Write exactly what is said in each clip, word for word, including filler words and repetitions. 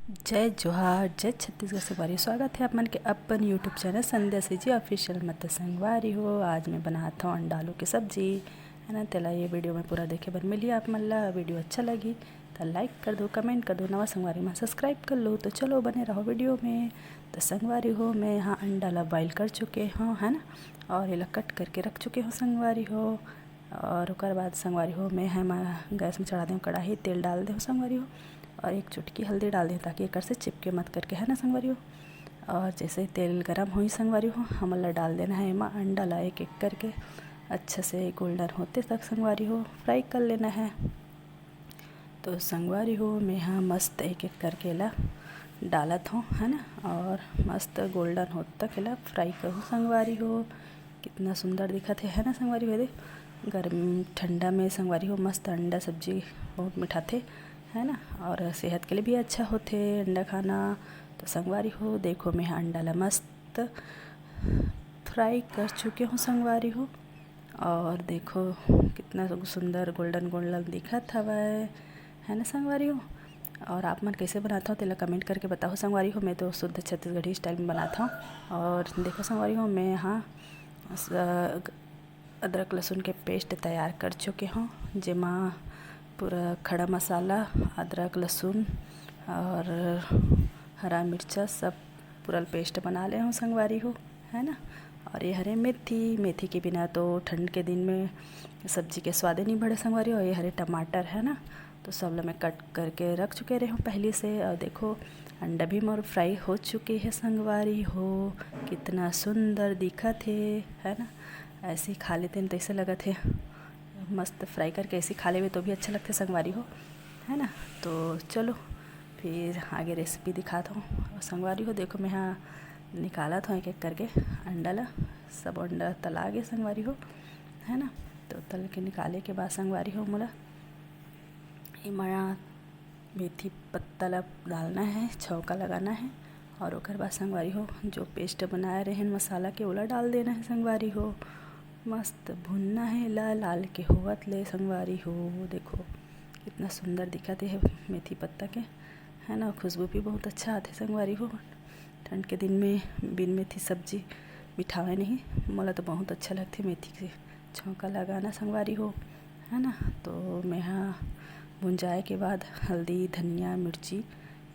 जय जोहार, जय छत्तीसगढ़ संगवारी हो। स्वागत हे आप मन के अपन YouTube चैनल संध्या सीजी ऑफिशियल म। त संगवारी हो, आज मैं बनात हव अंडा आलू के सब्जी, है ना। तेला ये वीडियो में पूरा देखे बर मिलही आप मन ला। वीडियो अच्छा लगही त लाइक कर दो, कमेंट कर दो, नवा संगवारी मन सब्सक्राइब कर लो। तो चलो बने रहो वीडियो में। तो संगवारी हो, मैं यहाँ अंडा ला बॉयल कर चुके हव, है ना, और एला कट करके रख चुके हव संगवारी हो। और ओकर बाद संगवारी हो, मैं है मा गैस में चढ़ा देव कढ़ाई, तेल डाल देव संगवारी हो, और एक चुटकी हल्दी डाल देव, ताकि एकर से चिपके मत करके, है ना संगवारी हो। और जैसे ही तेल गरम होही संगवारी हो, हमन ला डाल देना है एमा अंडा ला एक एक करके, अच्छा से गोल्डन होते तक संगवारी हो फ्राई कर लेना है। तो संगवारी हो, मैं हा मस्त एक एक करके एला डालत हव, है ना, और मस्त गोल्डन होत तक एला फ्राई करूँ संगवारी हो। कितना सुंदर दिखत हे, है ना संगवारी हो। दे, गर्म ठंडा में संगवारी हो, मस्त अंडा सब्जी बहुत मिठाथे, है ना, और सेहत के लिए भी अच्छा होथे अंडा खाना। तो संगवारी हो, देखो, मैं हा अंडा ला मस्त फ्राई कर चुके हव संगवारी हो। और देखो, कितना सुंदर गोल्डन गोल्डन दिखत हवय, है ना संगवारी हो। और आप मन कैसे बनात हव, तेला कमेंट करके बताओ संगवारी हो। मैं तो शुद्ध छत्तीसगढ़ी स्टाइल में बनात हव। और देखो संगवारी हो, मैं हा स-, अदरक लहसुन के पेस्ट तैयार कर चुके हव, जेमा पूरा खड़ा मसाला, अदरक लहसुन और हरा मिर्चा सब पूरा पेस्ट बना ले हव संगवारी हो, है ना। और ये हरे मेथी, मेथी के बिना तो ठंड के दिन में सब्जी के स्वादे नहीं बढ़े संगवारी हो। और ये हरे टमाटर, है ना, तो सब ला मैं कट करके रख चुके रहे हव पहले से। और देखो, अंडा भी मोर फ्राई हो चुके हे संगवारी हो, कितना सुंदर दिखत हे, है ना। ऐसे ही खा लेते हैं तो ऐसे लगत हे, मस्त फ्राई करके ऐसे ही खा लेवे तो भी अच्छा लगथे संगवारी हो, है ना। तो चलो फिर आगे रेसिपी दिखात हव। और संगवारी हो, देखो, मैं हा निकालत हव एक एक करके अंडा ला। सब अंडा तला गे संगवारी हो, है ना। तो तल के निकाले के बाद संगवारी हो, मोला एमा मेथी पत्ता ला डालना है, छौंका लगाना है। और ओकर बाद संगवारी हो, जो पेस्ट बनाए रहेन मसाला के, ओला डाल देना है संगवारी हो। मस्त भुनना है ला, लाल के होवत ले संगवारी हो। देखो, कितना सुंदर दिखत हे मेथी पत्ता के, है ना। खुशबू भी बहुत अच्छा आथे संगवारी हो। ठंड के दिन में बिन मेथी सब्जी मिठावे नहीं, मोला तो बहुत अच्छा लगथे मेथी के छौंका लगाना संगवारी हो, है ना। तो मैं हा भुंजाए के बाद हल्दी, धनिया, मिर्ची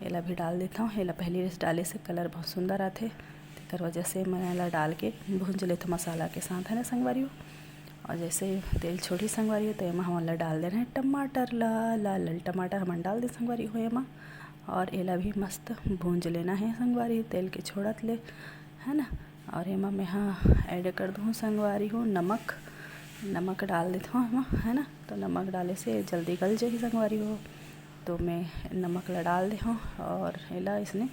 एला भी डाल देथव। एला पहली से डाले से कलर बहुत सुंदर आथे, तेकर वजह से मैं एला डाल के भूंज लेथव मसाला के साथ, है ना संगवारी हो। और जैसे तेल छोड़ी संगवारी हो, तो एमा हमन ला डाल देना है टमाटर ला, लाल लाल टमाटर हमन डाल दे संगवारी हो एमा। और एला भी मस्त भूंज लेना है संगवारी हो, तेल के छोड़त ले, है ना। और एमा मैं हा ऐड कर दूँ संगवारी हो नमक, नमक डाल देथव एमा, है ना। तो नमक डाले से जल्दी गल जाही संगवारी हो। तो मैं नमक ला डाल दे हव और एला इसने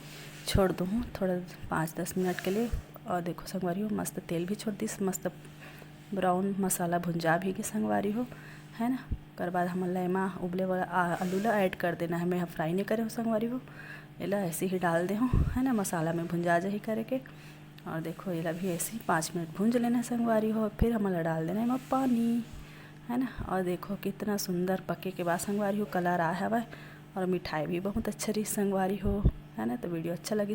छोड़ दूँ थोड़ा पाँच दस मिनट के लिए। और देखो संगवारी हो, मस्त तेल भी छोड़ दिस, मस्त ब्राउन मसाला भुंजा भी गे संगवारी हो, है ना। ओकर बाद हमन ला एमा उबले वाला आ-, आलू ला ऐड कर देना है। मैं ह फ्राई नहीं करे हव संगवारी हो, एला ऐसे ही डाल दे हव, है ना, मसाला में भुंजा जाही करे के। और देखो, एला भी ऐसे ही पाँच मिनट भूंज लेना है संगवारी हो। फिर हमन ला डाल देना है एमा पानी, है ना। और देखो, कितना सुंदर पके के बाद संगवारी हो, कलर आए हवय और मिठाई भी बहुत अच्छा रही संगवारी हो, है ना। तो वीडियो अच्छा लगी